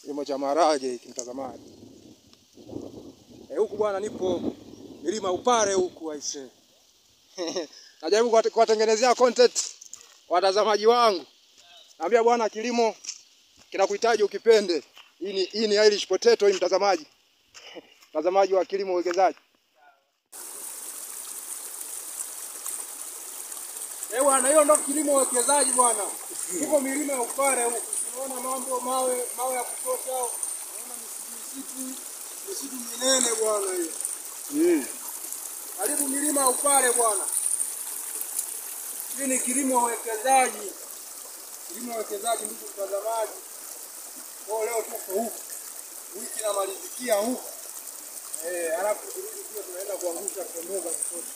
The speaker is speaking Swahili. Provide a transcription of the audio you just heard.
Kilimo cha maharage hiki, mtazamaji. Huku bwana nipo milima Upare huku aise. Najaribu kuwatengenezea content watazamaji wangu. Naambia bwana, kilimo kinakuhitaji ukipende. Hii ni Irish potato hii, mtazamaji. Mtazamaji wa Kilimo Uwekezaji. Eh bwana, hiyo ndo kilimo uwekezaji bwana. Huko milima ya Upare huku. Unaona mambo mawe mawe ya kutosha. Unaona misitu misitu misitu minene bwana hiyo. Karibu milima ya Upare bwana. Hii ni kilimo uwekezaji. Kilimo uwekezaji, ndugu mtazamaji. Kwa leo tuko huku. Wiki inamalizikia huku. Halafu turudi pia tunaenda kuangusha kondoo za kutosha.